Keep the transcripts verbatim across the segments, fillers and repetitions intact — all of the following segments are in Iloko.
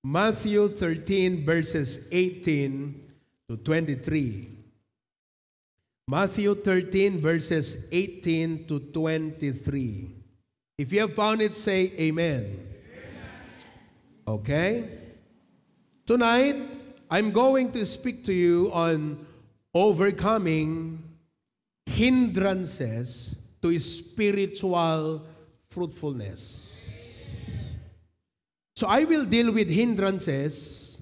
Matthew thirteen, verses eighteen to twenty-three. Matthew thirteen, verses eighteen to twenty-three. If you have found it, say amen. Okay? Tonight, I'm going to speak to you on overcoming hindrances to spiritual fruitfulness. So I will deal with hindrances,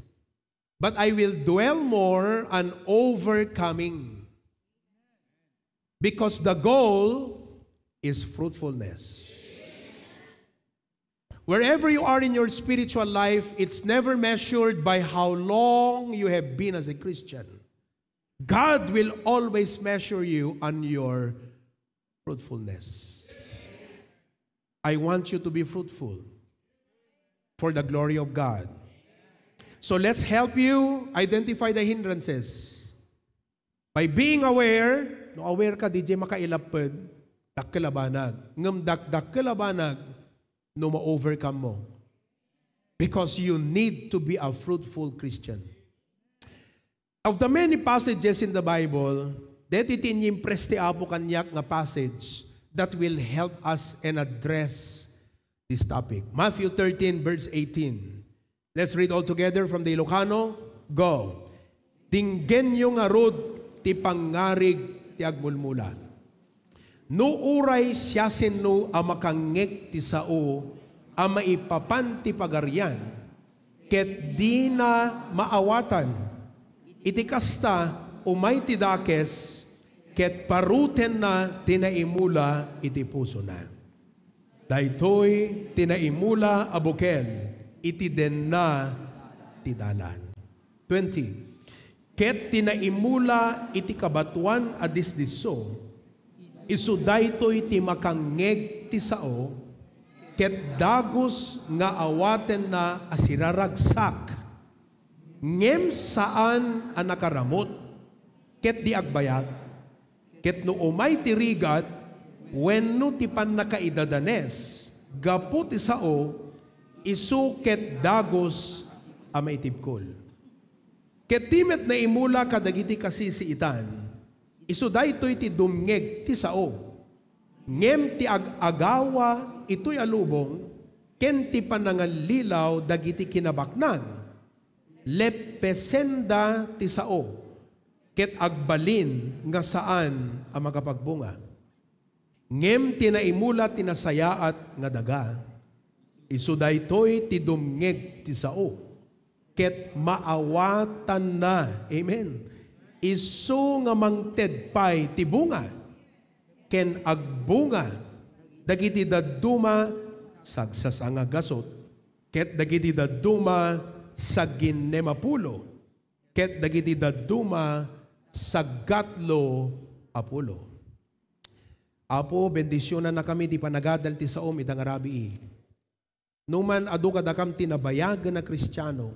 but I will dwell more on overcoming, because the goal is fruitfulness. Wherever you are in your spiritual life, it's never measured by how long you have been as a Christian. God will always measure you on your fruitfulness. I want you to be fruitful for the glory of God. So let's help you identify the hindrances. By being aware, no aware ka, di jay makailapped, dakkel a banag. Ngem dakdakkel a banag, no ma-overcome mo. Because you need to be a fruitful Christian. Of the many passages in the Bible, daytoy ti inyimpress ti Apo kaniak nga passage that will help us and address this topic. Matthew thirteen, verse eighteen. Let's read all together from the Ilocano. Go. Dinggenyo ngarud ti pangngarig ti agmulmula. No uray siasino a makangngeg ti sao a maipapan ti Pagarian, ket dina maawatan, iti kasta, umay ti dakes, ket parutenna ti naimula iti pusona. Daytoy ti naimula a bukel iti denna ti dalan. Twenty. Ket ti naimula iti kabatoan a disdisso, isu daytoy ti makangngeg ti sao, ket dagus nga awatenna a siraragsak, ngem saan a nakaramut, ket di agbayag. Ket no umay ti rigat wenno ti pannakaidadanes gapu ti sao, isu ket dagus a maitibkol. Ket ti met naimula kadagiti kasisiitan, isu daytoy ti dumngeg ti sao, ngem ti ag-agawa itoy a lubong ken ti panangallilaw dagiti kinabaknang, leppesenda ti sao, ket agbalin nga saan a makapagbunga. Ngem ti naimula ti nasayaat nga daga, isu daytoy ti dumngeg ti sao, ket maawatanna. Amen. Isu nga mangted pay ti bunga, ken agbunga dagiti dadduma sagsasanga gasut, ket dagiti dadduma sagginnem a pulo, ket dagiti dadduma saggatlo a pulo. Apo, bendisionannakami ti panagadal ti saom ita nga rabii. Numan adu kadakam ti nabayagen a Kristiano,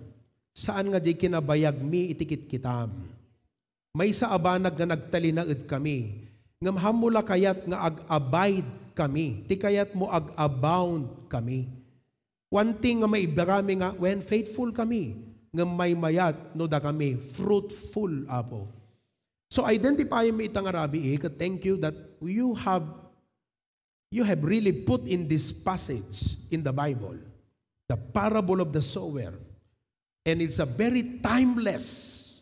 saan nga diay kinabayagmi iti kitkitam. Maysa a banag nga nagtalinaedkami, ngem hammo la kayat nga ag-abidekami, ti kayatmo ag-aboundkami. One thing nga maibagami nga, when faithful kami, ngem maymayat no dakami fruitful, Apo. So identify mi ita nga rabii, ket thank you that you have, you have really put in this passage in the Bible, the parable of the sower. And it's a very timeless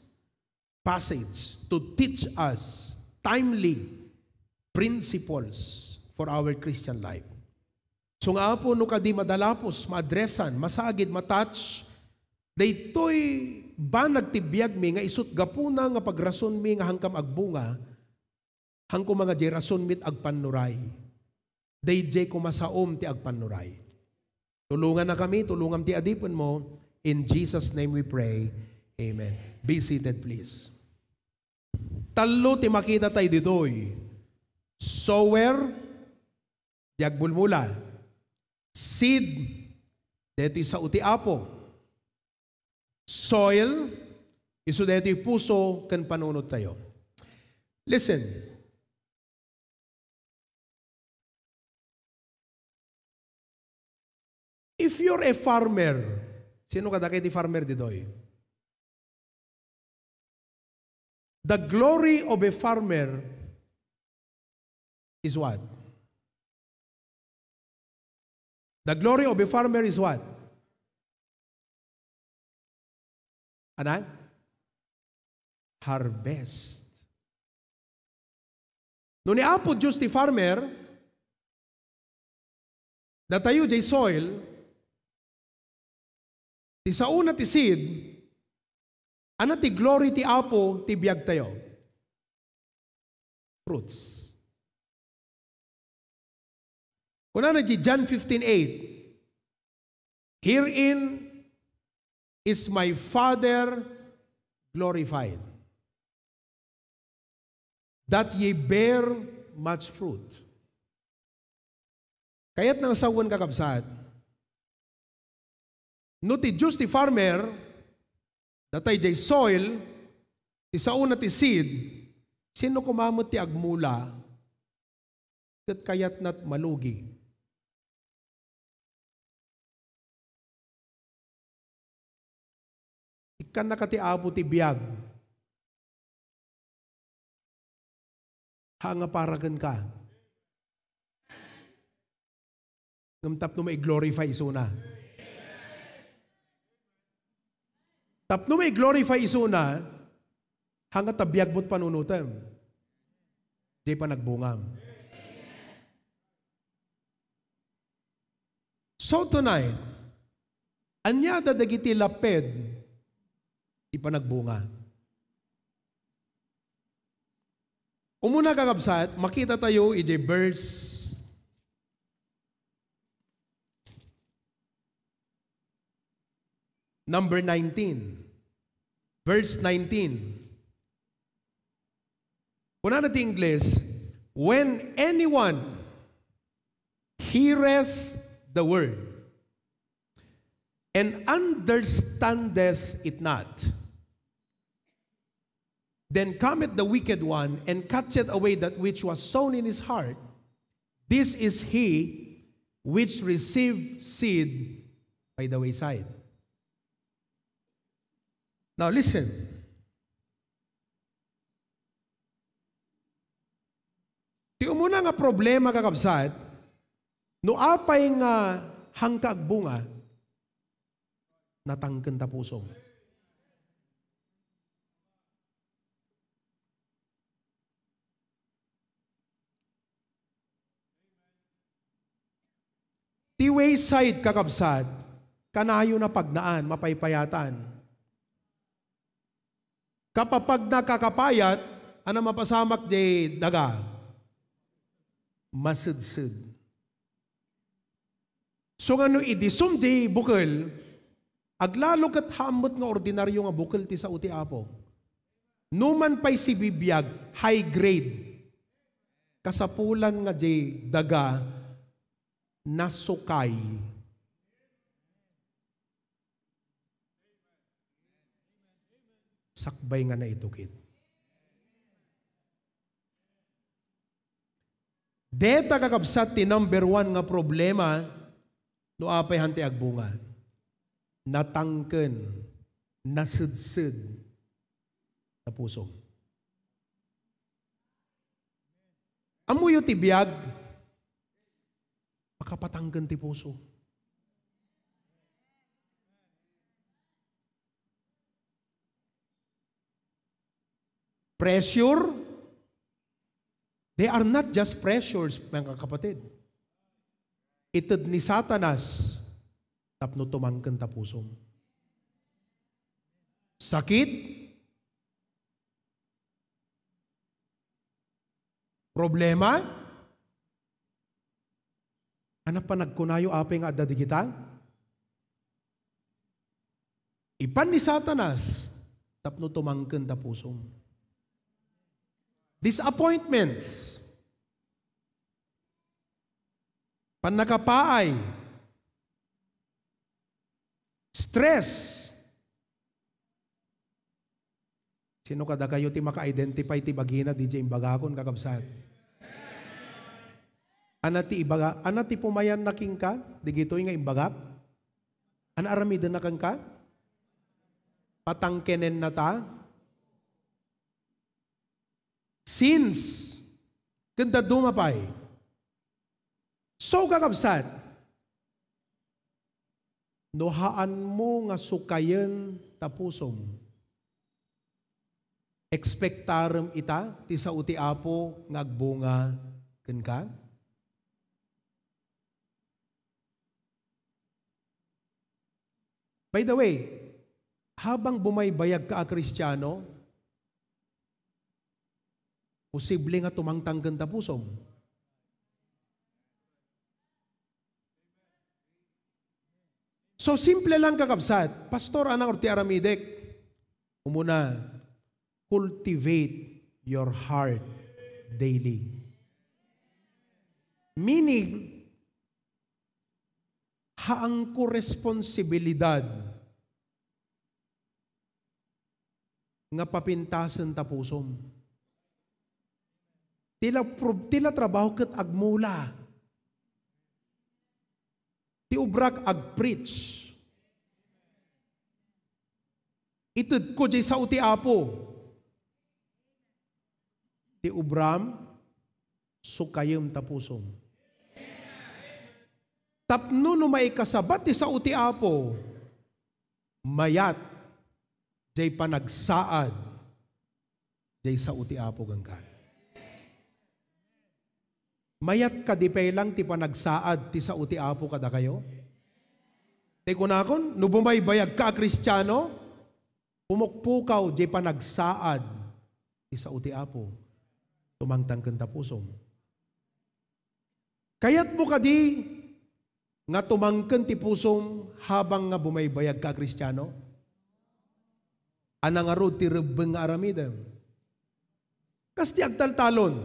passage to teach us timely principles for our Christian life. So nga, Apo, no kadi madalapos, maadresan, masagid, matouch, daytoy banag ti biagmi nga isut gapuna nga pagrasonmi nga hankam agbunga, hanko nga diay rasonmi ti agpannuray. Daydiay koma saom ti agpannuray. Tulongannakami, tulongam ti adipenmo. In Jesus' name we pray. Amen. Be seated, please. Tallo ti makita tayo ditoy. Sower, di agmulmula. Seed, daytoy sao ti Apo. Soil, isu daytoy puso ken panunot tayo. Listen. If you're a farmer, Sino kadagiti farmer ditoy? The glory of a farmer is what? The glory of a farmer is what? Anan? Harvest. No ni Apo Dios ti farmer, datayo jay soil, ti saona ti seed, ania ti glory ti Apo ti biagtayo? Fruits. Kunana di John fifteen eight, "Herein is my Father glorified, that ye bear much fruit." Kayatna nga sawen, kakabsat, no ti Dios ti farmer, datay jay soil, ti saona ti seed, sino koma met ti agmula ket kayatna ti malugi? Ikkannaka ti Apo ti biag. Haan nga para kenka. Ngem tapno mai-glorify isuna. Tapno mai-glorify isuna, haan nga ta biag met panunotem. Di panagbungam. So tonight, ania da dagiti laped ti panagbunga? Umuna, kakabsat, makita tayo iti verse number nineteen. Verse nineteen. Kunana ti Ingles, "When anyone heareth the word and understandeth it not, then cometh the wicked one and catcheth away that which was sown in his heart. This is he which received seed by the wayside." Now listen. Ti umuna nga problema, kakabsat, no apay nga haanka agbunga, natangken ta pusom. Ti wayside, kakabsat, kanayon a pagnaan, mapaypayatan. Kapapagna kakapayat, ania mapasamak jay daga? Masedsed. So nga no idisum jay bukel, aglalo ket haan met nga ordinario nga bukel ti sao ti Apo. Numan pay sibibiag, high grade. Kasapulan nga jay daga, nasukay. Sakbay nga naitukit. Deta, kakabsat, ti number one nga problema no apay haantayo agbunga. Natangken, nasedsed ta pusom. Ammoyo ti biag, makapatangken ti puso. Pressure, they are not just pressures, mga kapatid. Ited ni Satanas tapno tumangken ta pusom. Sakit, problema, ania panagkunayo apay nga adda dagita? Ipan ni Satanas tapno tumangken ta pusom. Disappointments, pannakapaay, stress. Sino kadakayo ti maka-identify ti bagina diay imbagakon, kakabsat? Ania ti ibaga, ania ti pumayanna kenka, digitoy nga imbagak? Ania aramidenna kenka? Patangkenenna ta? Sins, ken dadduma pay. So, kakabsat, no haanmo nga sukayen ta pusom, ekspektarem ita ti sao ti Apo nga agbunga kenka? By the way, habang bumaybayagka a Kristiano, posible nga tumangtang ken ta pusom. So, simple lang, kakabsat. "Pastor, ania ngarud ti aramidek?" Umuna, cultivate your heart daily. Meaning, haanko responsibilidad nga papintasen ta pusom. Ti la prob-, ti la trabaho ket agmula. Ti obrak agpreach. Itedko diay sao ti Apo. Ti obram, sukayem ta pusom. Tapno no maikasaba ti sao ti Apo, mayat diay panagsaad diay sao ti Apo kenka. Mayat kadi pay lang ti panagsaad ti sao ti Apo kadakayo? Ti kunakon, no bumaybayagka a Kristiano, pumukpukaw diay panagsaad ti sao ti Apo. Tumangtang ken ta pusom. Kayatmo kadi nga tumangken ti pusom habang nga bumaybayagka a Kristiano? Ania ngarud ti rebbeng nga aramidem? Kas ti agtaltalon,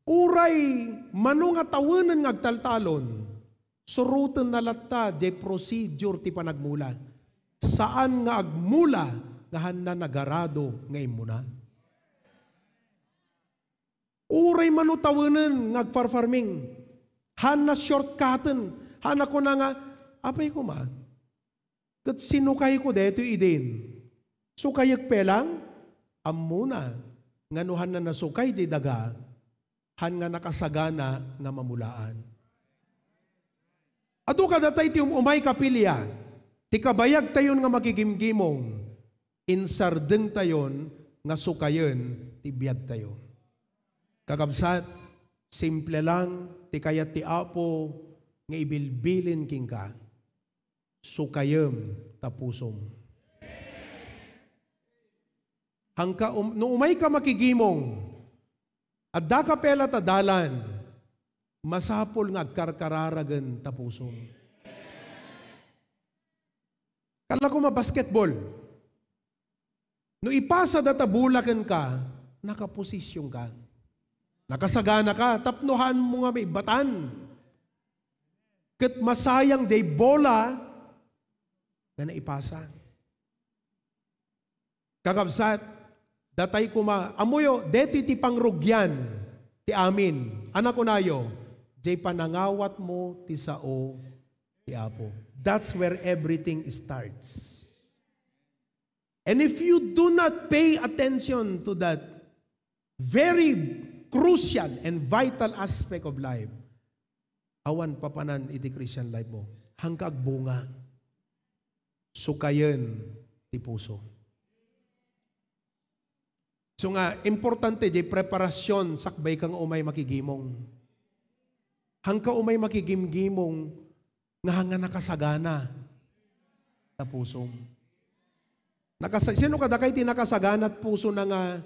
uray mano nga tawenen nga agtaltalon, surotenna latta diay procedure ti panagmula. Saan nga agmula nga haanna nagarado nga immuna. Uray mano tawenen nga agfarfarming, haanna shortcutten, haanna kuna nga, "Apay koma, ket sinukayko daytoy idin. Sukayek pay lang?" Ammona nga no haanna nasukay diay daga, haan nga nakasagana nga mamulaan. Adu kadatayo ti um-, umay kapilya, ti kabayagtayon nga makigimgimong, insardengtayon nga sukayen ti biagtayo. Kakabsat, simple lang ti kayat ti Apo nga ibilbilin kenka. Sukayem ta pusom. Haanka um-, no umayka makigimong, addaka pay la ta dalan, masapul nga agkarkararagen ta pusom. Kala ko ma-basketball. No ipasa data bola kenka, nakaposisionka. Nakasaganaka, tapno haanmo nga maibatan. Ket masayang diay bola nga naipasa. Kakabsat, datay koma, ammoyo, detoy ti pangrugian ti amin. Ania kunayo, diay panangawatmo ti sao ti Apo. That's where everything starts. And if you do not pay attention to that very crucial and vital aspect of life, awan papanan iti Christian life mo. Haanka agbunga. Sukayen ti puso. So nga, importante diay preparasyon, sakbay ka nga umay makigimong. Haanka umay makigimgimong, nga, nga nakasagana ta pusom. Nakasa-, sino kadakay ti nakasaganat pusona nga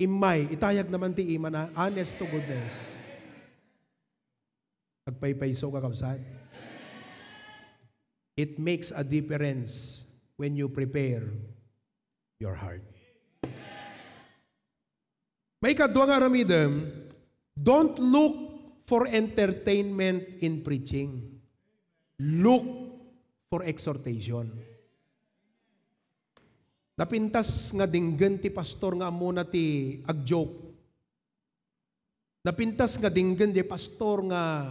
immay? Itayag naman ti imana, honest to goodness. Agpaypayso, kakabsat. It makes a difference when you prepare your heart. Maikadua nga aramidem, don't look for entertainment in preaching. Look for exhortation. Napintas nga denggen ti pastor nga ammona ti agjoke. Napintas nga denggen ti pastor nga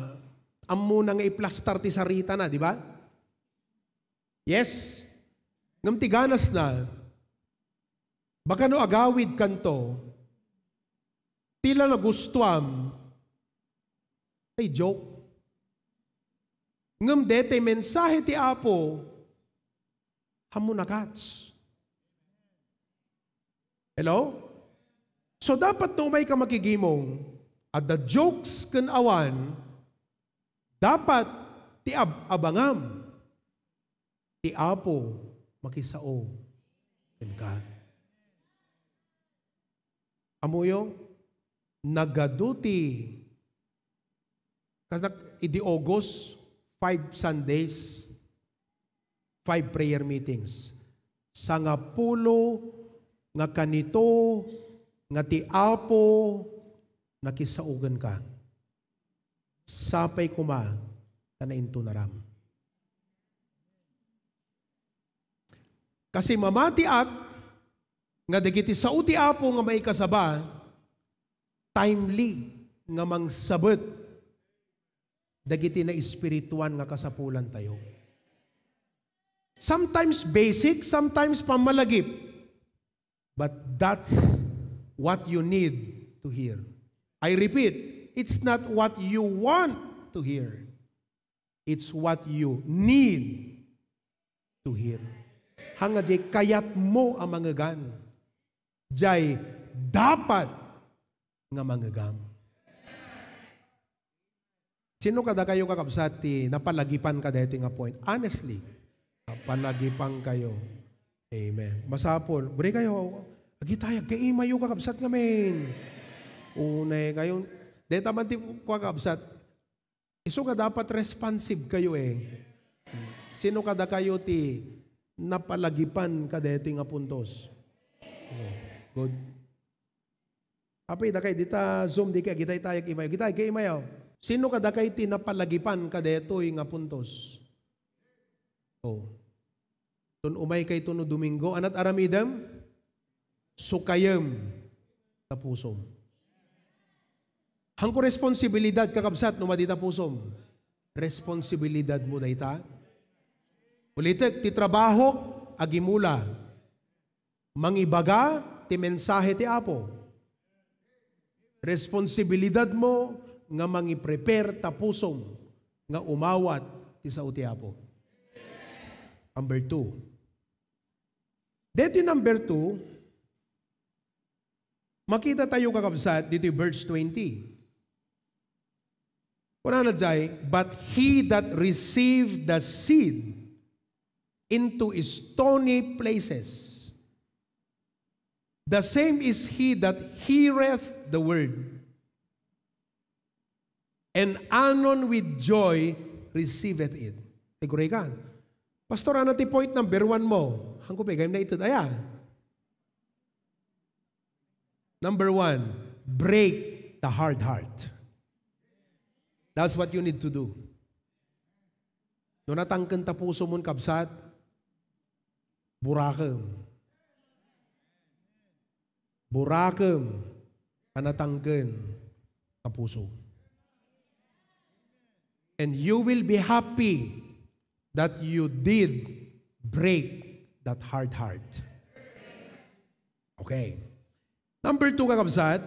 ammona nga iplastar ti saritana, di ba? Yes. Ngem ti ganasna, baka no agawidkanto, ti la nagustuam, ay joke. Ngem daytoy mensahe ti Apo, ammo na kats. Hello? So, dapat no umay ka makigimong, adda jokes ken awan, dapat ti ab-abangam, ti Apo makisao kenka. Ammoyo, nagadu ti, kas-, idi August, five Sundays, five prayer meetings. Sangapulo nga kanito nga ti Apo nakisao kenka. Sapay koma ta naintunaram. Kasi mamatiak nga dagiti sao ti Apo nga maikasaba, timely nga mangsabet dagiti naespirituan nga kasapulantayo. Sometimes basic, sometimes pammalagip. But that's what you need to hear. I repeat, it's not what you want to hear. It's what you need to hear. Hanga jay kayatmo a mangegan. Jay dapat nga mangegam. Sino kadakayo, kakabsat, ti napalagipan kadaytoy nga point? Honestly, napalagipan kayo. Amen. Masapul. Guri kayo, agitay, agkaimayo, kakabsat, ngamin. Unay kayo. Deta man ti, kakabsat, isu nga dapat responsive kayo eh. Sino kadakayo ti napalagipan kadaytoy nga puntos? Oh, good. Apay, dakay, dita Zoom, di kay agitay tayo, imayo. Agitay, kay imayo. Sino kadakay ti napalagipan kadaytoy nga puntos? Oh. Ton umay kay tuno Domingo, anat aramidem? Sukayem ta pusom. Hangko responsibilidad, kakabsat, no madi ta pusom. Responsibilidad mo dayta. Ulitek, ti trabahok, agimula. Mangibaga ti mensahe ti Apo. Responsibilidad mo nga mangiprepare ta pusom nga umawat ti sao ti Apo. Number two. Deti number two, makita tayo, kakabsat, dito verse twenty. Kunana jay, "But he that received the seed into stony places, the same is he that heareth the word, and anon with joy receiveth it." Ay, guri ka. Pastor, ano ti point number one mo? Hangko pa, gayam na ited. Aya. Number one, break the hard heart. That's what you need to do. No natangken ta puso mon, kabsat, burakem. Burakem a natangken a puso. And you will be happy that you did break that hard heart. Okay. Number two, kakabsat.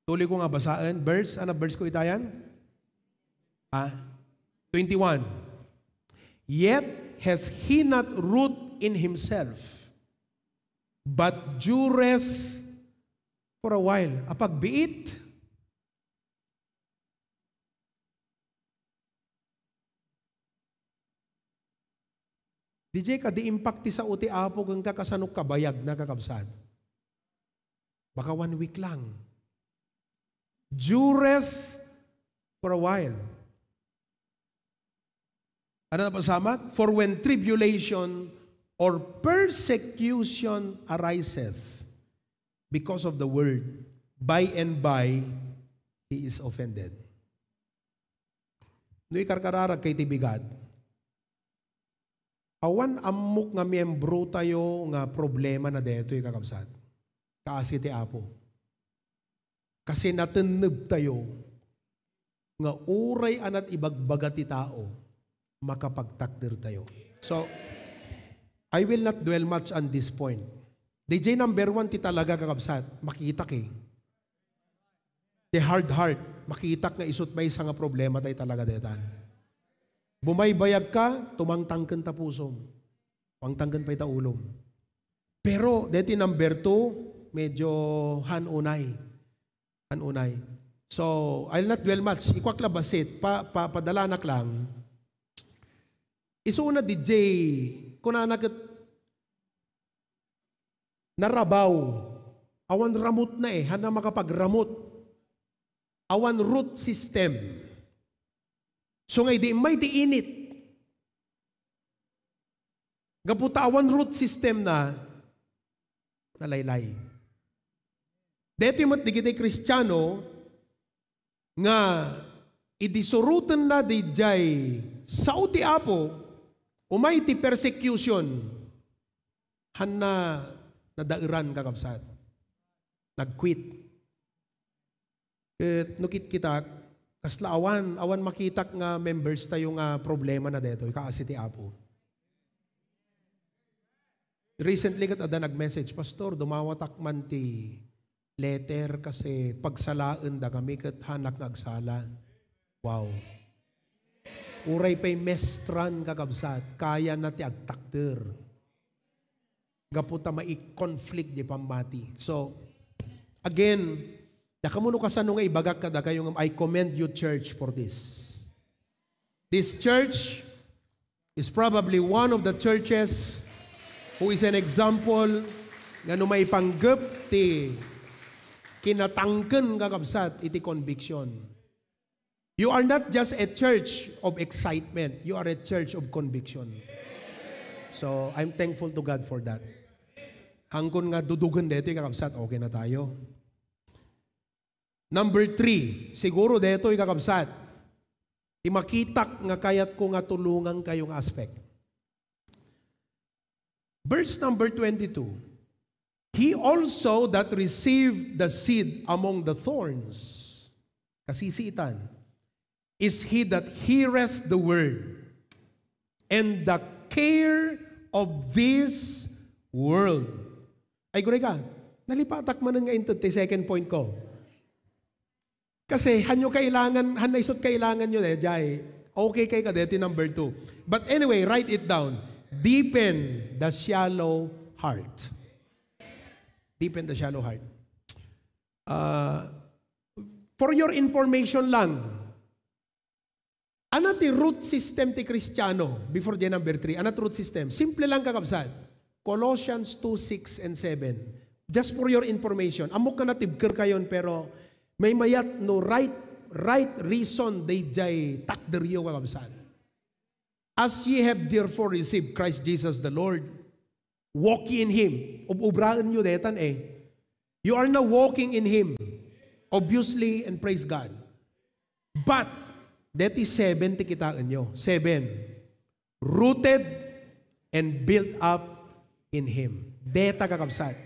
Tuloy ko nga basaen. Verse, ano verse ko itayan? Ah, twenty-one. "Yet hath he not root in himself, but dureth for a while." Apagbiit. Di jay kadi impact ti sao ti Apo ken kakasano kabayagna, kakabsat. Baka one week lang. Dureth for a while. Ano na pasamak? "For when tribulation or persecution ariseth because of the word, by and by he is offended." No ikarkararag kay ti bigat, awan ammok nga miyembro tayo nga problema na detoy, kakabsat. Kaasi ti Apo. Kasi natenneb tayo nga uray anat ibagbaga ti tao, makapagtakdertayo. So, I will not dwell much on this point. D J number one ti talaga, kakabsat, makitak eh. The hard heart, makitak nga isut maysa nga problema tayo talaga detan. Bumaybayag ka, tumangtangken ta pusom. Tumangtangken pay ta ulom. Pero deti number two, medyo han unay. Han unay. So, I'll not dwell much. Ikuak la basit, pa, pa, padalanak lang. Isuna D J, kunana ket narabaw. Awan ramutna eh, hanna makapagramut. Awan root system. So nga idi immay ti init, gapu ta awan root system na, nalaylay. Detoy met digiti Kristiano nga idi surotenna didiay sao ti Apo, umay ti persecution, hanna nadaeran, kakabsat. Nag-quit. Ket no kitkitak, kasla awan, awan makitak nga members tayo nga problema na detoy, kaasi ti Apo. Recently ket adda nag-message, "Pastor, dumawatak man ti letter kasi pagsalaen da kami ket hanak nga agsala." Wow. Uray pay mestran, kakabsat, kaya na ti agtakder. Gapu ta mai-conflict di pammati. So, again, dakamuno kasano nga ibagak kadakayo nga I commend you, church, for this. This church is probably one of the churches who is an example nga no maipanggep ti kinatangken, kakabsat, iti conviction. You are not just a church of excitement. You are a church of conviction. So, I'm thankful to God for that. Hangkon nga dudugen detoy, kakabsat, okay na tayo. Number three, siguro detoy, kakabsat, ti makitak nga kayatko nga tulongan kayo nga aspect. Verse number twenty-two, "He also that received the seed among the thorns," kasisiitan, "is he that heareth the word, and the care of this world." Ay, gure ka, nalipatak manen nga inted ti second point ko. Kasi hanyo kailangan, han naisut kailangan nyo, eh, jay. Okay kay kadeti number two. But anyway, write it down. Deepen the shallow heart. Deepen the shallow heart. Ah, for your information lang, ano ti root system ti Kristiano? Before the number three, ano ti root system? Simple lang, kakabsat. Colossians two six and seven. Just for your information, ammok nga natibker kayon, pero maymayat no right, right reason dayjay takderyo, kakabsat. "As ye have therefore received Christ Jesus the Lord, walk ye in Him." Ub-ubraenyo detan eh. You are now walking in Him. Obviously, and praise God. But, deti seven ti kitaenyo. Seven. Rooted and built up in Him. Deta, kakabsat.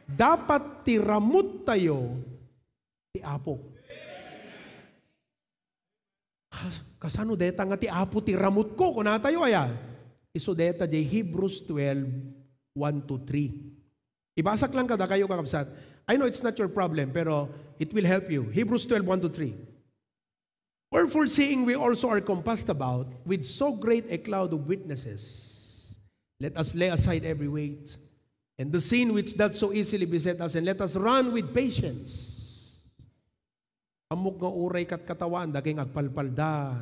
Dapat ti ramut tayo ti Apo. Kas-, kasano deta nga ti Apo ti ramutko, kunatayo aya? Isu deta jay Hebrews twelve, one to three. Ibasak lang kadakayo, kakabsat. I know it's not your problem, pero it will help you. Hebrews twelve, one to three. "Wherefore, seeing we also are compassed about with so great a cloud of witnesses, let us lay aside every weight and the sin which doth so easily beset us, and let us run with patience." Ammok nga uray katkatawaan dagiti nga agpalpalda.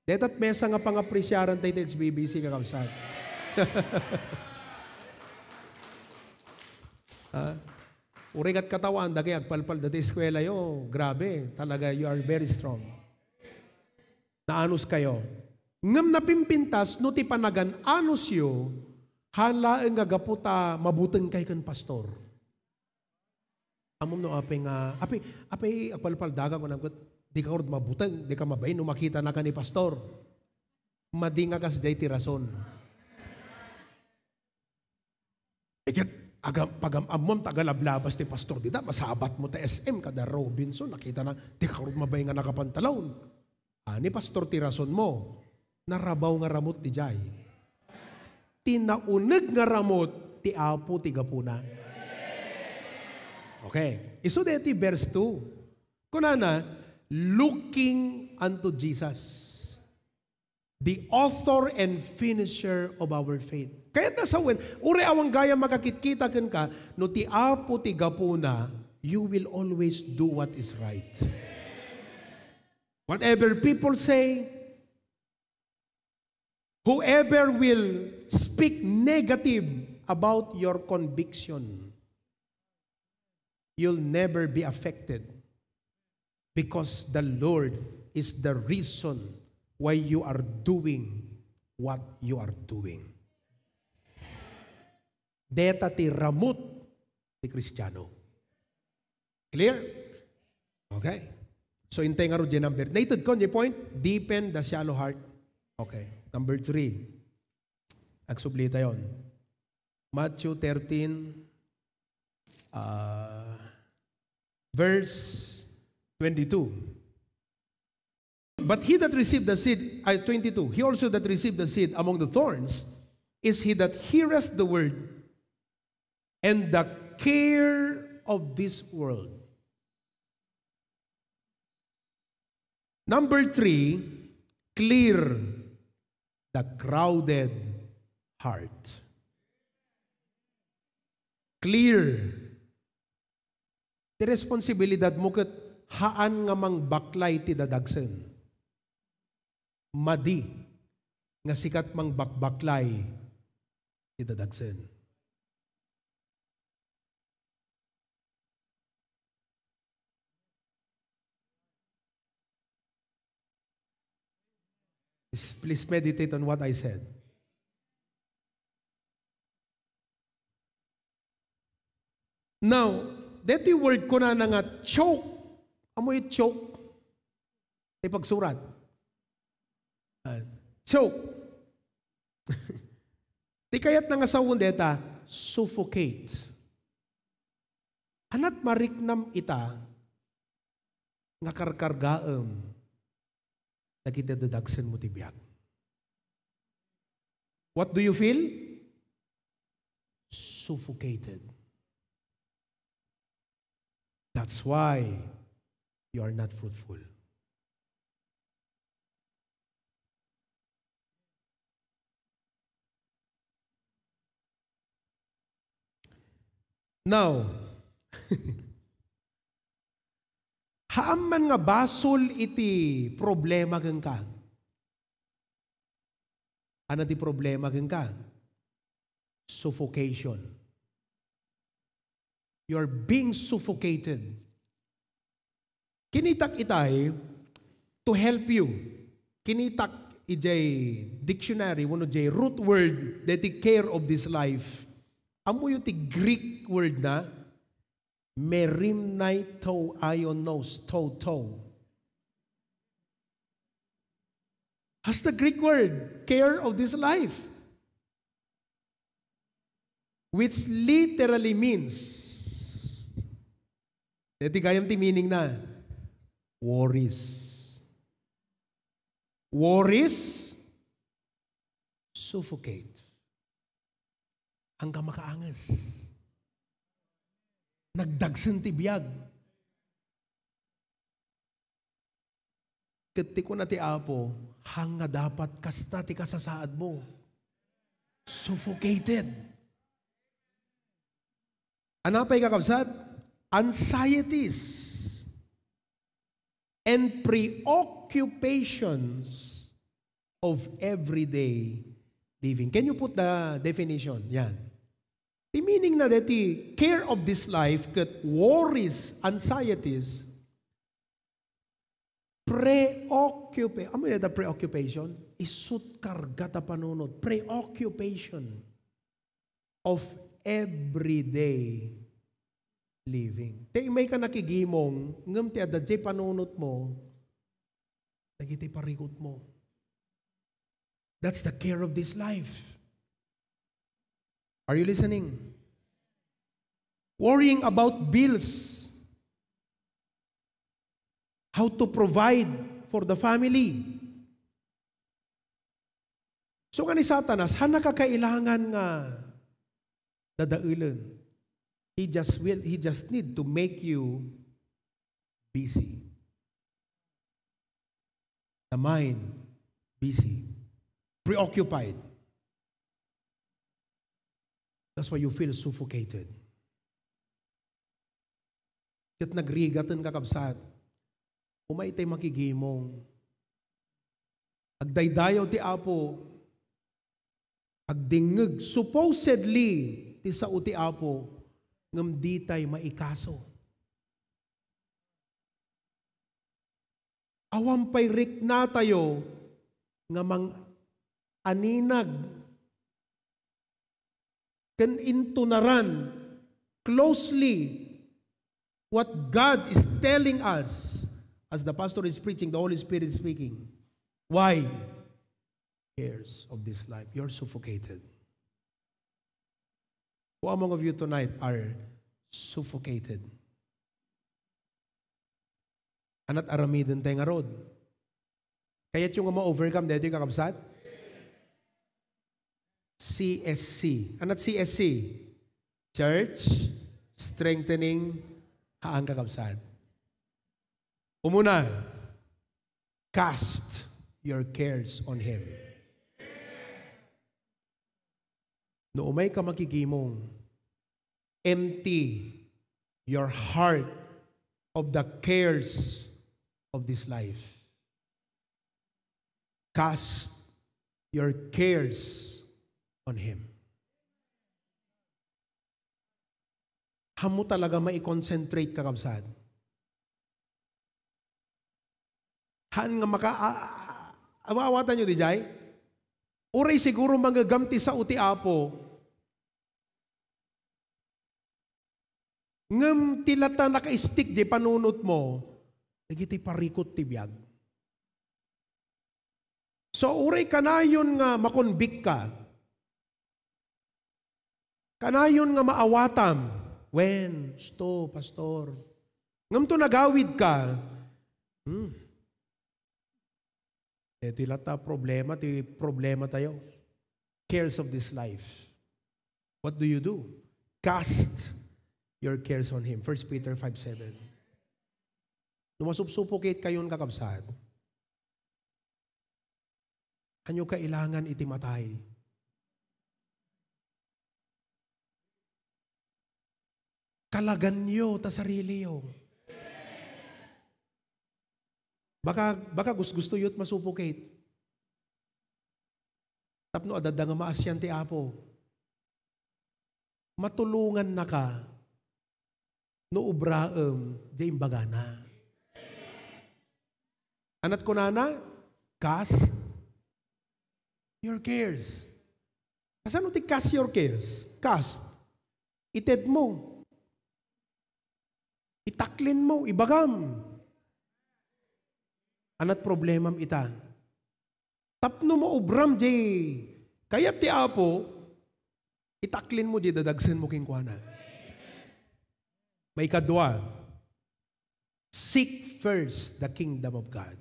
Detat mesa nga pangapresiaran tayo iti H B B C, kakabsat. Ha? Uray katkatawaan dagiti agpalpalda ti eskuela yo. Grabe, talaga, you are very strong. Naanus kayo. Ngem napimpintas no ti panagan-anusyo, han laeng nga gapu ta mabuteng kay ken pastor. Ammom no apay nga, apay, apay, agpalpaldakan ko nagkot, di ka urod mabuteng, di ka mabain no makita na ka ni pastor. Madi nga kas jay ti rason. Iket, aga, pagam-ammom, tagalablabas ti pastor dita, masabat mo ta S M, kada Robinson, nakita na, di ka urod mabain nga nakapantalon. Ni pastor ti rason mo, narabaw nga ramut ti jay. Ti nauneg nga ramut, ti Apo ti gapuna. Okay. Isu deti verse two. Kunana, "Looking unto Jesus, the author and finisher of our faith." Kayatna sawen, uray awan gayam makakitkita kenka, no ti Apo ti gapuna, you will always do what is right. Whatever people say, whoever will speak negative about your conviction, you'll never be affected because the Lord is the reason why you are doing what you are doing. Deta ti ramut ti Kristiano. Clear? Okay. So, intay ngarud diay number. Naitedko diay point, deepen the shallow heart. Okay. Number three. Agsubli tayon. Matthew thirteen, uh, verse twenty-two. But he that received the seed, uh, twenty-two, he also that received the seed among the thorns is he that heareth the word, and the care of this world. Number three, clear the crowded heart. Clear. Ti responsibilidad mo ket haan nga mangbaklay ti dadagsen. Madi nga sika ti mangbakbaklay ti dadagsen. Please, please meditate on what I said. Now, deti word kunana nga choke. Amoy choke? Ti pagsurat. Ah, choke. Ti kayatna nga sawen deta, suffocate. Ania ti mariknam ita nga karkargaem dagiti dadagsenmo ti biag? What do you feel? Suffocated. That's why you are not fruitful. Now, haan man nga basol iti problema kenka. Ania ti problema kenka? Suffocation. You are being suffocated. Kinitak itay, to help you. Kinitak idiay dictionary, wenno idiay root word, deti care of this life. Ammoyo ti Greek word na, merimnaito ionos, to, to. Has the Greek word, care of this life. Which literally means, deti gayam ti meaning na, worries. Worries suffocate. Haanka makaanges. Nagdagsen ti biag. Ket ti kuna ti Apo, haan nga dapat kasta ti kasasaadmo. Suffocated. Ania pay, kakabsat? Anxieties and preoccupations of everyday living. Can you put the definition? Yan. Ti meaning na deti care of this life ket worries, anxieties, preoccupa-, amo yata preoccupation? Isut karga ta panunot. Preoccupation of everyday living. Ti immay ka nakigimong, ngem ti adda diay panunotmo, dagiti parikutmo. That's the care of this life. Are you listening? Worrying about bills. How to provide for the family. So nga ni Satanas, han nakakailangan nga dadaelen. He just will, he just need to make you busy. The mind busy, preoccupied. That's why you feel suffocated. Ket nagrigaten, kakabsat. Umay tay makigimong. Agdaydayaw ti Apo. Agdingngeg supposedly ti sao ti Apo, ngem ditay maikaso. Awan pay riknatayo nga mang-aninag ken intunaran closely what God is telling us as the pastor is preaching, the Holy Spirit is speaking. Why? Cares of this life. You're suffocated. Who among of you tonight are suffocated? Anat aramiden tay ngarud. Kayatyo nga ma-overcome daytoy, kakabsat? C S C. Anat C S C? Church Strengthening Haan, kakabsat. Umuna, cast your cares on Him. No umay ka makigimong, empty your heart of the cares of this life. Cast your cares on Him. Haan mo talaga mai-concentrate, kakabsat. Haan nga maka-, a-, a-, awa-awatan nyo di jay? Uray siguro mangegam ti sao ti Apo. Ngem ti lata naka-stick di panunot mo, dagiti parikut ti biag. So, uray kanayon nga makonbik ka, kanayon nga maawatam, wen, sto, pastor. Ngem to nagawid ka, hmm, Daytoy latta problema, ti problema tayo. Cares of this life. What do you do? Cast your cares on Him. First Peter five seven. No masupsupokit kayon, kakabsat, anyo kailangan iti matay? Kalaganyo ta sariliyo. Baka, baka gusgustoyo ti masupokit. Tapno adda nga maasian ti Apo. Matulongannaka no ubraem diay imbagana. Anat kunana, cast your cares. Kasano ti cast your cares? Cast. Itedmo. Itaklin mo, ibagam. Anat problemam ita? Tapno maubram diay kayat ti Apo, itaklin mo diay dadagsen mo kenkuana. Maikadua, seek first the kingdom of God.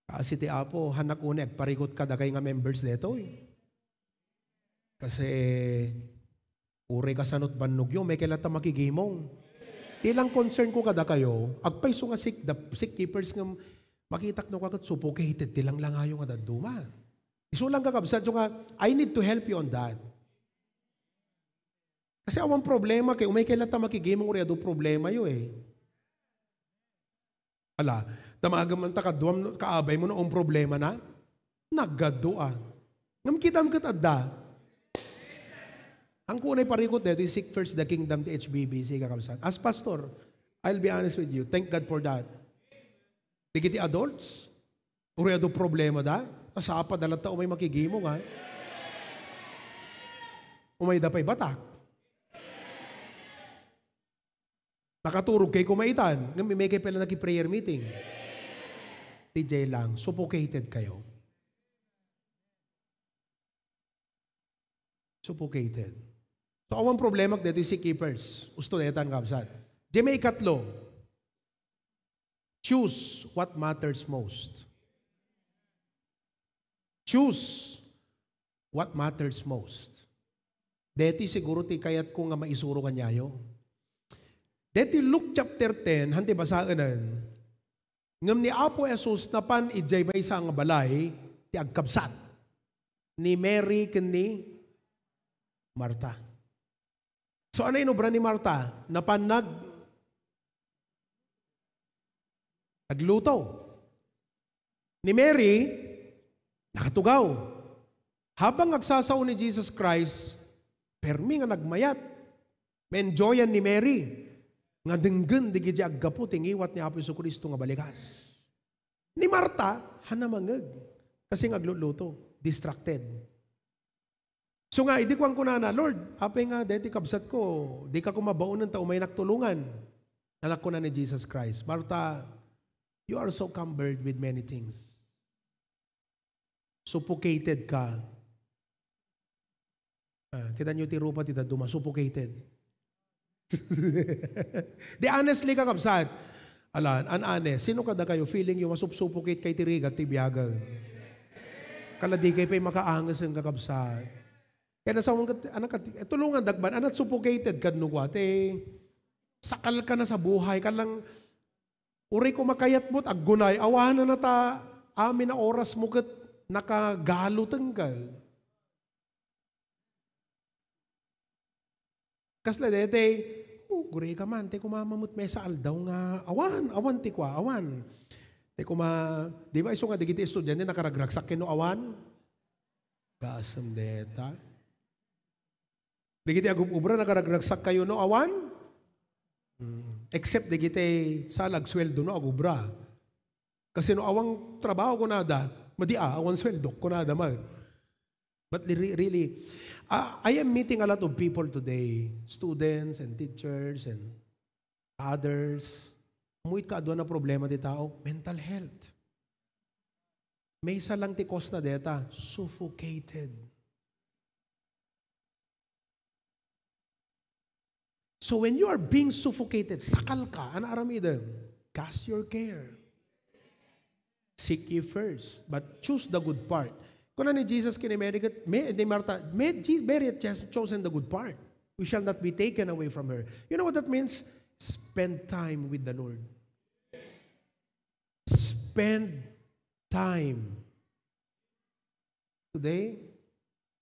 Kasi ti Apo, hanak unay agparikut kadakay nga members detoy. Kasi, uray kasanot bannogyo, may kailangan ta makigimong. Ti lang concern ko kadakayo, agpayso nga seek, the, seek ye first nga makitak no kakat suffocated, ti langlangayo nga dadduma. Isu lang kakabsat, so nga, I need to help you on that. Kasi awan problema, kay umay kailan ta makigimong uray adu problema yo eh. Ala, damagan man ta kaduam, kaabay mo na ang problema na? Nagadu a. Ngam kitam ket adda. Ang kunay parikot dito, seek first the kingdom ti H B B C, kakabsat. As pastor, I'll be honest with you, thank God for that. Dagiti adults, uray adu problema da, asapa da latta umay makigimong, ha? Umay da pay batak. Nakaturog kay kumaitan, ngem imay kay pala naki-prayer meeting. Ti jay lang, suffocated kayo. Suffocated. So, awan problema dito yung seek ye first. Usto na itan, kabsat. Di may ikatlo. Choose what matters most. Choose what matters most. Deti siguro ti kayatko nga maisuro kaniayo. Deti Luke chapter ten, han ti basaenen, ngem ni Apo Jesus napan idiay maysa nga balay ti agkabsat ni Mary ken ni Marta. So, ano inobra ni Marta? Napan nag-, nagluto. Ni Mary, nakatugaw. Habang agsasao ni Jesus Christ, permi nga nagmayat. Ma-enjoyan ni Mary nga denggen dagiti aggapu ti ngiwat ni Apo Jesu-Cristo nga balikas. Ni Marta, hanna mangngeg. Kasi nga agluto, distracted. So nga, idi kuan kunana, "Lord, apay nga deti kabsatko, dika koma baonen ta umaynak tulongan?" Anak kuna ni Jesus Christ, "Marta, you are so cumbered with many things. Suffocated ka." Ah, kita niyo ti rupa ti dadduma, suffocated. Di honestly, kakabsat. Alan, an honest, sino kada kayo, feeling yung masupsupukit kay ti rigat ti biyagan? Kala di kay pay makaanges ang kakabsat. Kaya nasa mga, anak, eh, tulungan dagban, anak suffocated kad nugwa, te, sakal ka na sa buhay, kalang, uray ko makayat mo't aggunay, awanan na ta, amin na oras mo ket nakagaluteng ka. Kasla daytoy, "Oh, guri ka man, ti kumama met maysa aldaw nga awan, awan ti kua, awan." Ti kuma, di ba isu nga dagiti estudiante nakaragragsak ken no awan? Gasem deta. Dagiti agub-ubra nakaragragsak kayo no awan? Mm. Except dagiti sa nagsueldo no agubra. Kasi no awan trabaho kunada, madi a, awan sueldo kunada man. But the re-, really, uh, I am meeting a lot of people today, students and teachers and others. Ammom ket adda nga problema ti tao, mental health. Maysa lang ti cause na deta, suffocated. So when you are being suffocated, sakal ka, ano aramidem? Cast your care. Seek ye first, but choose the good part. Kuna ni Jesus ken ni Mary ket, may, ni Marta, may, Je-, Mary had just chosen the good part. We shall not be taken away from her. You know what that means? Spend time with the Lord. Spend time. Today,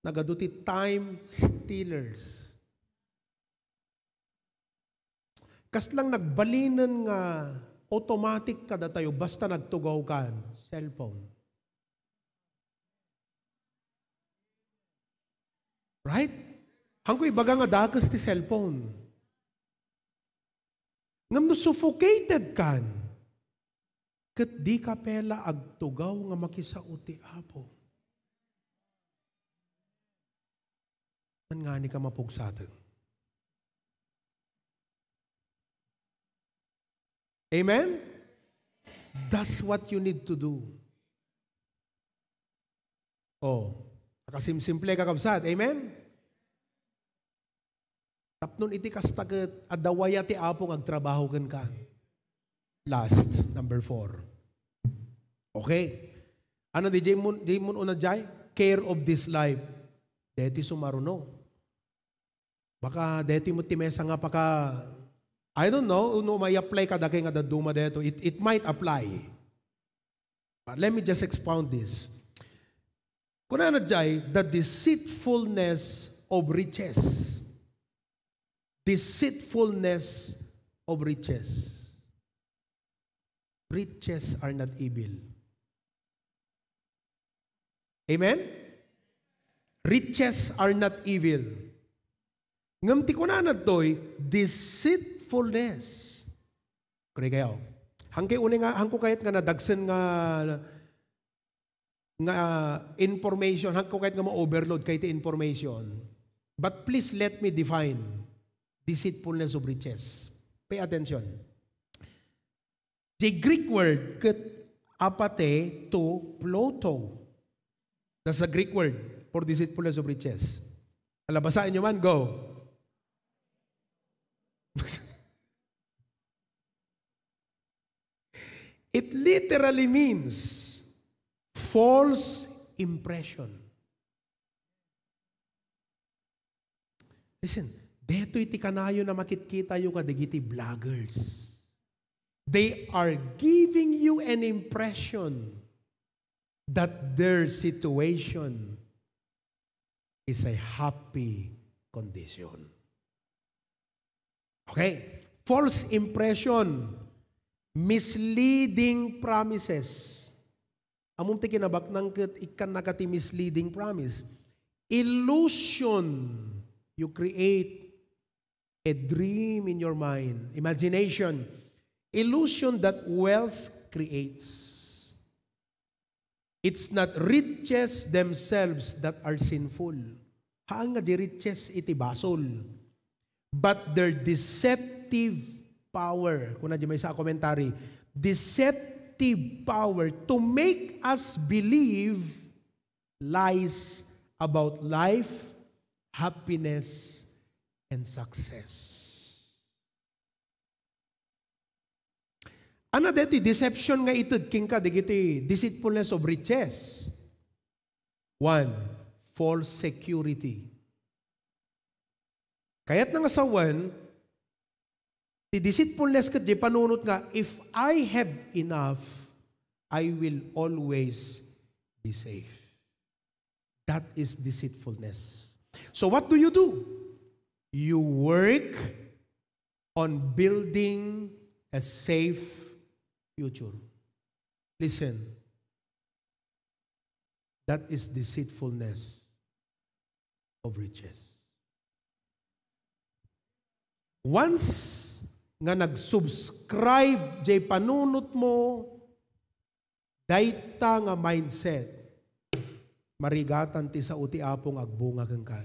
nagadu ti time stealers. Kaslang nagbalinen nga automatic kadatayo basta nagtugaw kan cellphone. Right? Hangko ibaga nga dakes ti cellphone. Ngem no suffocated kan, ket dika pay la agtugaw nga makisao ti Apo. Saan ngani ka mapugsaten? Amen? That's what you need to do. Oh, nakasimsimple ka, kabsat. Amen? Tapno iti kasta ket adda waya ti Apo nga agtrabaho kenka. Last, number four. Okay. Ano di jay mun, di mun una jay? Care of this life. Deti sumaruno. Baka deti mo ti mesa nga paka, I don't know, no, may apply ka dagay nga dadduma deto. It, it might apply. But let me just expound this. Kunana jay, the deceitfulness of riches. Deceitfulness of riches. Riches are not evil. Amen? Riches are not evil. Ngem ti kunana toy, deceitfulness. Kuri kayo. Hangkay uni nga, hangko kayat nga nadagsen nga, nga information, hangko kayat nga ma-overload kay ti information. But please let me define deceitfulness of riches. Pay attention. The Greek word ket apathe to ploto. That's the Greek word for deceitfulness of riches. Ala, basahin nyo man, go. It literally means false impression. Listen, detoy ti kanayon a makitkitayo kadagiti vloggers. They are giving you an impression that their situation is a happy condition. Okay? False impression, misleading promises. Ammom ti kinabaknang ket ikkannaka ti misleading promise. Illusion. You create a dream in your mind. Imagination. Illusion that wealth creates. It's not riches themselves that are sinful. Haan nga di riches iti basol. But their deceptive power. Kuna di maysa a commentary, deceptive power to make us believe lies about life, happiness, and success. Ania daytoy deception nga ited kenka dagiti deceitfulness of riches? One, false security. Kayatna nga sawen, ti deceitfulness ket di panunot nga, "If I have enough, I will always be safe." That is deceitfulness. So what do you do? You work on building a safe future. Listen, that is deceitfulness of riches. Once nga nag-subscribe jay panunotmo dayta nga mindset, marigatan ti sao ti Apo nga agbunga kenka.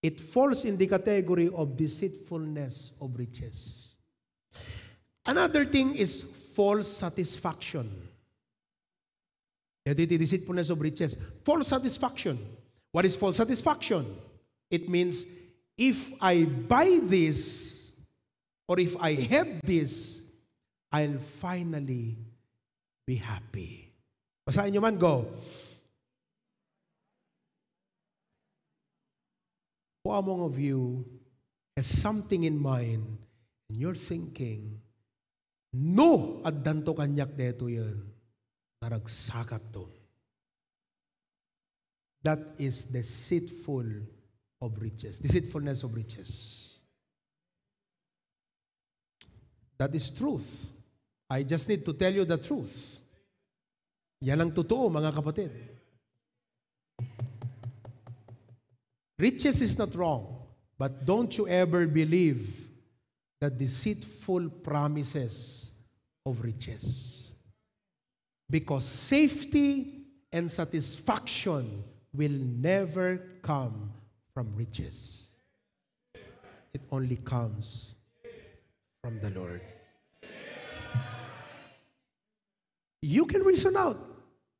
It falls in the category of deceitfulness of riches. Another thing is false satisfaction. Daytoy ti deceitfulness of riches. False satisfaction. What is false satisfaction? It means, if I buy this, or if I have this, I'll finally be happy. Basahin nyo man, go. Who among of you has something in mind and you're thinking, "No, addanto kaniak detoyen, naragsakakto." That is deceitful of riches. Deceitfulness of riches. That is truth. I just need to tell you the truth. Yan ang totoo, mga kapatid. Riches is not wrong, but don't you ever believe the deceitful promises of riches. Because safety and satisfaction will never come from riches. It only comes from the Lord. You can reason out.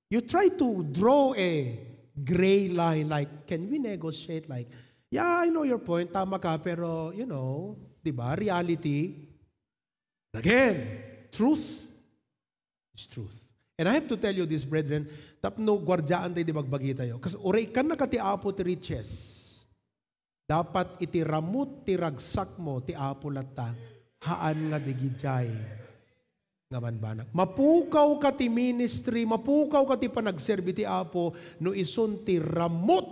You try to draw a gray line, like, can we negotiate? Like, "Yeah, I know your point, tama ka, pero, you know, di ba, reality." Again, truth is truth. And I have to tell you this, brethren, tapno guardiaan tayo di bagbagi tayo. Kasi uray kan nakati Apo ti riches. Dapat iti ramut ti ragsakmo ti Apo latta, haan nga digidiay nga banbanag. Mapukaw ka ti ministry, mapukaw ka ti panagserbi ti Apo, no isun ti ramut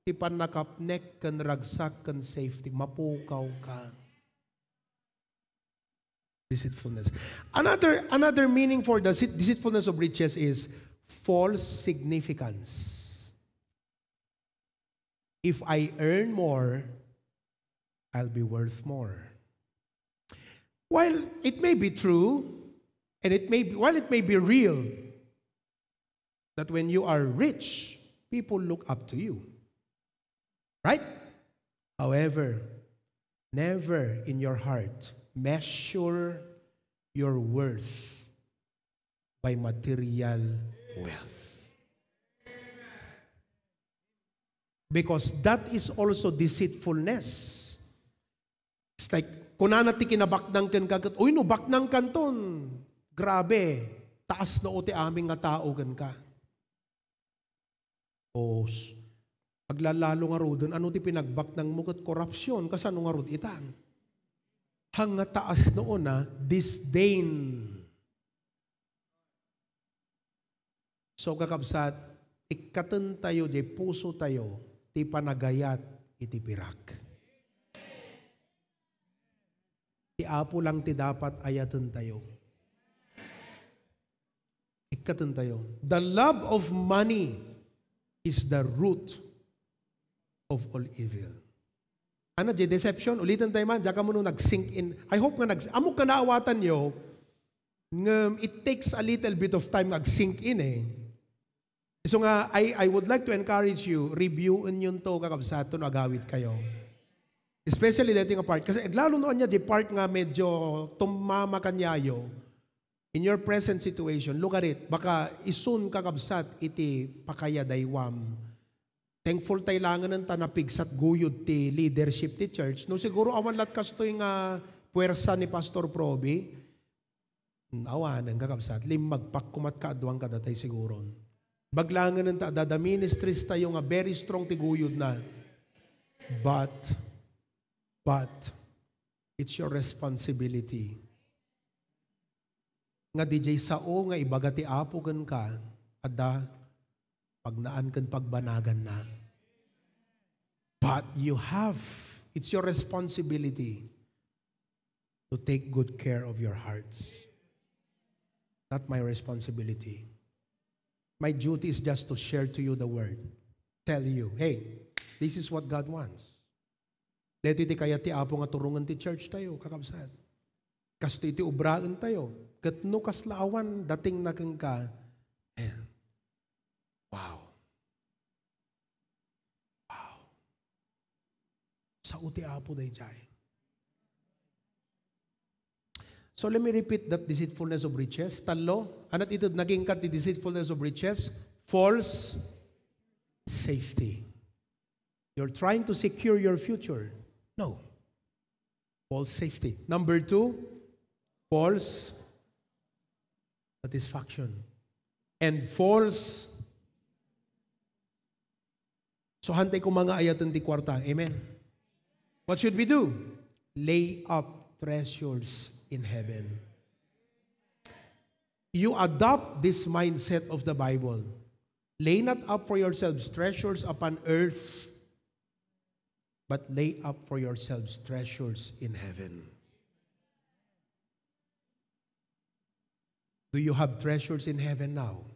ti pannakapnek ken ragsak ken safety. Mapukaw ka. Deceitfulness. Another, another meaning for the deceit-, deceitfulness of riches is false significance. If I earn more, I'll be worth more. While it may be true, and it may be, while it may be real that when you are rich, people look up to you, right? However, never in your heart measure your worth by material wealth. Because that is also deceitfulness. It's like, Kunana ti kinabaknang kenka ket, "Uy, no baknang kanton, grabe, taas no ti amin nga tao kenka." O, s-, aglalalo ngaruden, ano ti pinagbaknangmo ket korupsyon, kasano ngarud itan? Hang nga taas no na, disdain. So, kakabsat, ikkatentayo, di pusotayo, ti panagayat iti pirak. Ti Apo lang ti dapat ayatentayo. Ikkatentayo. The love of money is the root of all evil. Ano, di deception? Ulitin tayo man, diyan ka muna nag-sink in. I hope nga nag-, amok nga naawatanyo, ngem it takes a little bit of time nga ag-sink in eh. So nga, I, I would like to encourage you, review-en yun to, kakabsat, no agawid kayo. Especially dito nga part. Kasi lalo no anya di part nga medyo tumama kanyayo, in your present situation, look at it. Baka isun kakabsat iti pakayadaywam. Thankful tayo langen ta napigsat guyod ti leadership ti church. No siguro awan lat kastoy nga puwersa ni Pastor Proby, hmm, awanen kakabsat, limmagpak kumat kaaduan kadatay siguron. Baglangen ta adda ministries tayo nga very strong ti guyod na. But, but, it's your responsibility nga diay sao nga ibaga ti Apo kenka, adda pagnaan ken pagbanaganna. But you have, it's your responsibility to take good care of your hearts. Not my responsibility. My duty is just to share to you the word. Tell you, "Hey, this is what God wants." Daytoy ti kayat ti Apo nga turongen ti church tayo, kakabsat. Kastoy ti obraen tayo. Ket no kasla awan dating na kenka, eh, wow. Wow. Sao ti Apo daydiay. So let me repeat that deceitfulness of riches. Tallo, anat ited nagingkat ti deceitfulness of riches? False safety. You're trying to secure your future. No. False safety. Number two, false satisfaction. And false. So, hantay ko mga ayaten ti kwarta. Amen. What should we do? Lay up treasures in heaven. You adopt this mindset of the Bible. Lay not up for yourselves treasures upon earth, but lay up for yourselves treasures in heaven. Do you have treasures in heaven now?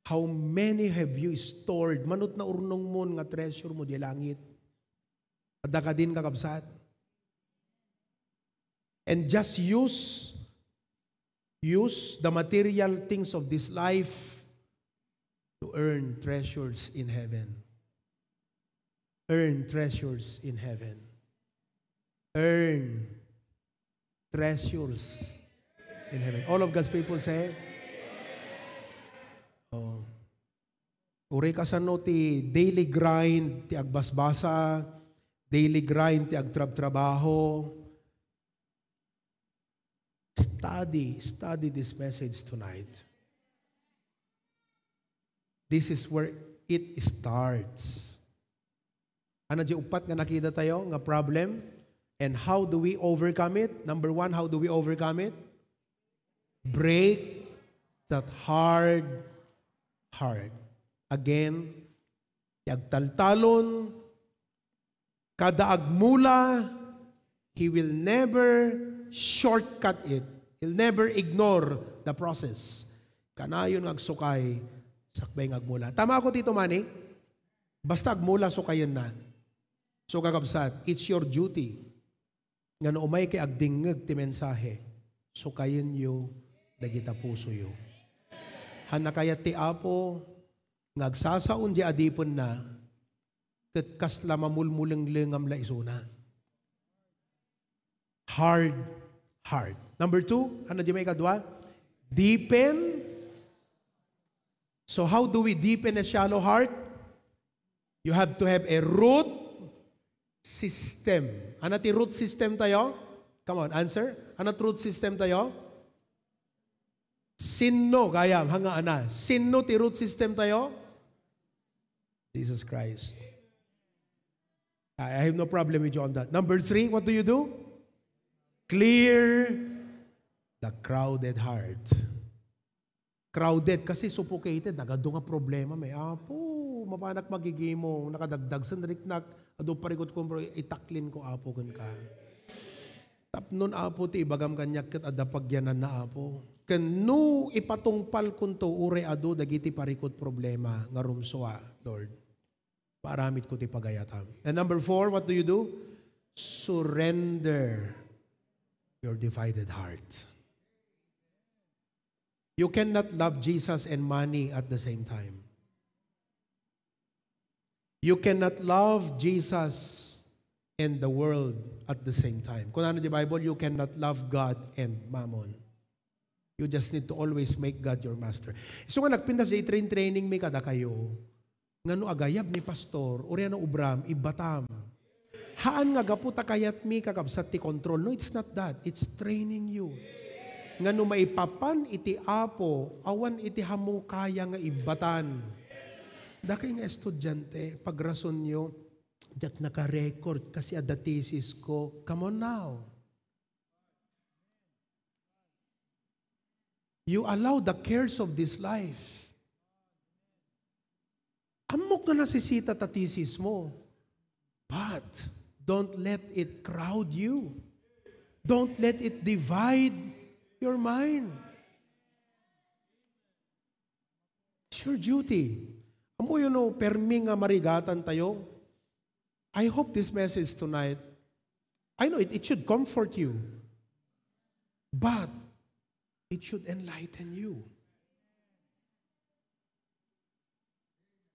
How many have you stored? Manut na urnong mo nga treasure mo di langit. Adda kadin, kakabsat? And just use, use the material things of this life to earn treasures in heaven. Earn treasures in heaven. Earn treasures in heaven. All of God's people say, oh. Uray kasano ti daily grind ti agbasbasa, daily grind ti agtrabtrabaho. Study, study this message tonight. This is where it starts. Ano di upat nga nakita tayo nga problem? And how do we overcome it? Number one, how do we overcome it? Break that hard heart. Again, ti agtaltalon, kada agmula, he will never shortcut it. He'll never ignore the process. Kanayon nga agsukay, sakbay nga agmula. Tama ako dito, Manny? Basta agmula, sukayen na. So, kakabsat, it's your duty nga no umay kay agdingngeg ti mensahe, sukayenyo dagita pusoyo. Hannakayat ti Apo nga agsasaon di adipenna ket kasla mamulmulenglengam la isuna. Hard heart. Number two, ano di maikadua? Deepen. So how do we deepen a shallow heart? You have to have a root system. Ano ti root system tayo? Come on, answer. Ano ti root system tayo? Sinno, gayam, hanga ana. Sinno ti root system tayo? Jesus Christ. I I have no problem with you on that. Number three, what do you do? Clear the crowded heart. Crowded kasi suffocated, nagadu nga problema, may Apo, mapanak magigimong, nakadagdag sen riknak, adu parikutko, bro, itaklin ko, Apo, kenka. Tapnon, Apo, ti ibagam kaniak ket adda pagyananna, Apo. Ken no ipatungpalkonto, uray adu dagiti parikut problema nga rumsua, Lord. Paaramidko ti pagayatam. And number four, what do you do? Surrender your divided heart. You cannot love Jesus and money at the same time. You cannot love Jesus and the world at the same time. Kunana di Bible, you cannot love God and mammon. You just need to always make God your master. Isu nga nagpintas, i-train-training mi kadakayo. Nga no agayab ni pastor, uray no ubram, ibbatam. Haan nga gapu ta kayatmi, kakabsat, ti control. No, it's not that. It's training you. Nga no maipapan iti Apo, awan iti hammo kaya nga ibbatan. Dakay nga estudiante, pagrasonyo, diak naka-record kasi adda thesis ko. Come on now. You allow the cares of this life. Ammok nga nasisita ta thesis mo. But don't let it crowd you. Don't let it divide your mind. It's your duty. Ammoyo no permi nga marigatan tayo? I hope this message tonight, I know it, it should comfort you, but it should enlighten you.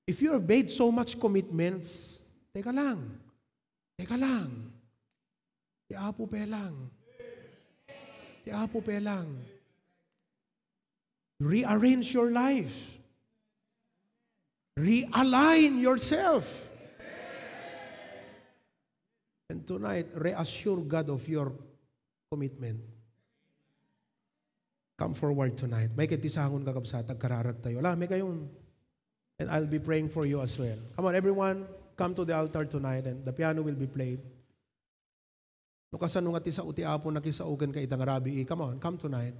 If you have made so much commitments, teka lang, teka lang. Ti Apo pe lang. Ti Apo pe lang. Rearrange your life. Realign yourself. And tonight, reassure God of your commitment. Come forward tonight. Maikit ti sangon, kakabsat, agkararag tayo. Ala, may kayon. And I'll be praying for you as well. Come on, everyone, come to the altar tonight and the piano will be played. No kasano nga ti sao ti Apo nakisao kenka ita nga rabii, come on, come tonight.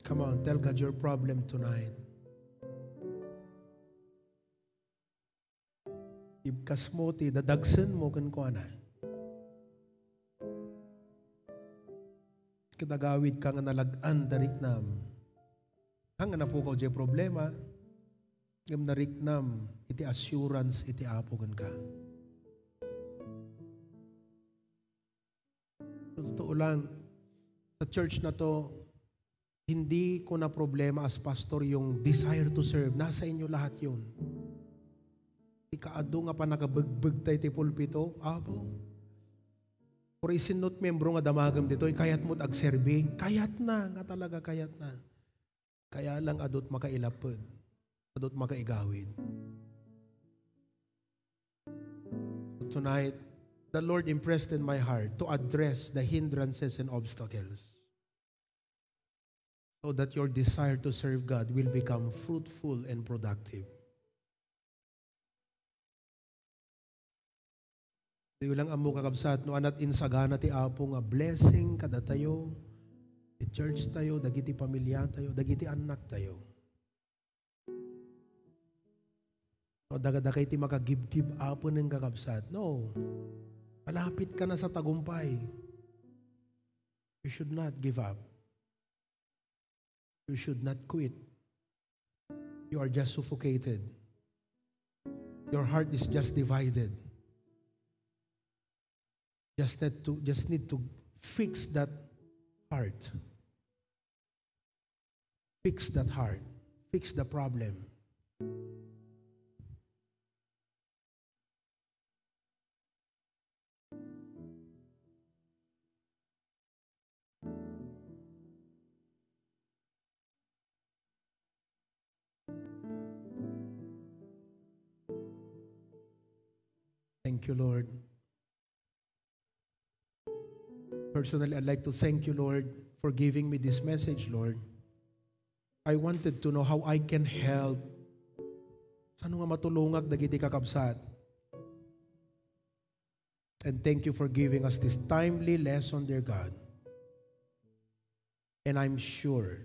Come on, tell God your problem tonight. Ibkasmo ti dadagsenmo kenkuana. Ket agawidka nga nalag-an ti riknam. Haan nga napukaw diay problema, ngem nariknam iti assurance iti Apo kenka. Totoo lang, sa church na 'to, hindi ko na problema as pastor yung desire to serve. Nasa inyo lahat 'yun. Ikaadu nga pannakabegbegta iti pulpito, Apo. Pero isin no ti membro nga damagem ditoy, kayat mo't agserbi? Kayat na, nga talaga kayat na. Kaya lang adu ti makailaped, adu ti makaigawid. Tonight, the Lord impressed in my heart to address the hindrances and obstacles so that your desire to serve God will become fruitful and productive. Diyo lang ammo, kakabsat, no ania ti insagana ti Apo nga blessing kadatayo, ti church tayo, dagiti pamilya tayo, dagiti annak tayo. No, daga-daga iti makagibgib-aponen, kakabsat. No. Malapit ka na sa tagumpay. You should not give up. You should not quit. You are just suffocated. Your heart is just divided. Just need to, just need to fix that heart. Fix that heart. Fix the problem. Thank you, Lord. Personally, I'd like to thank you, Lord, for giving me this message, Lord. I wanted to know how I can help. Saan nga matulongak dagiti kakabsat? And thank you for giving us this timely lesson, dear God. And I'm sure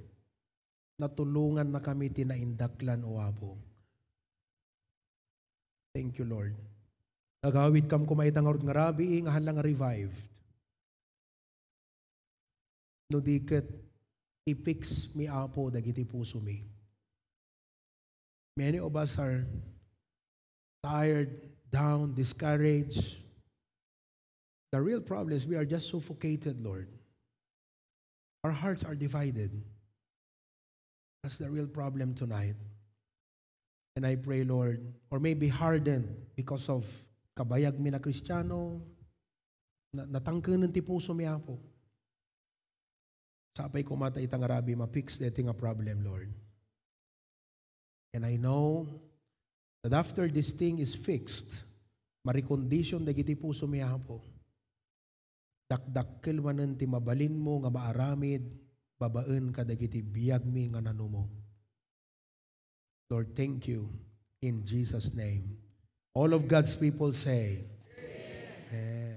natulongannakami ti naindaklan, O Apo. Thank you, Lord. Agawidkam koma ita ngarud nga rabii nga haan la nga revived. No di ket, i-fix mi, Apo, dagiti pusomi. Many of us are tired, down, discouraged. The real problem is we are just suffocated, Lord. Our hearts are divided. That's the real problem tonight. And I pray, Lord, or maybe hardened because of kabayagmi a Kristiano, na-, natangkenen ti pusomi, Apo. Sapay koma ta ita nga rabii ma-fix daytoy nga problem, Lord. And I know that after this thing is fixed, marikondision dagiti pusomi, Apo. Dakdakkel manen ti mabalinmo nga maaramid babaen kadagiti biagmi nga nanumo. Lord, thank you in Jesus' name. All of God's people say, Amen.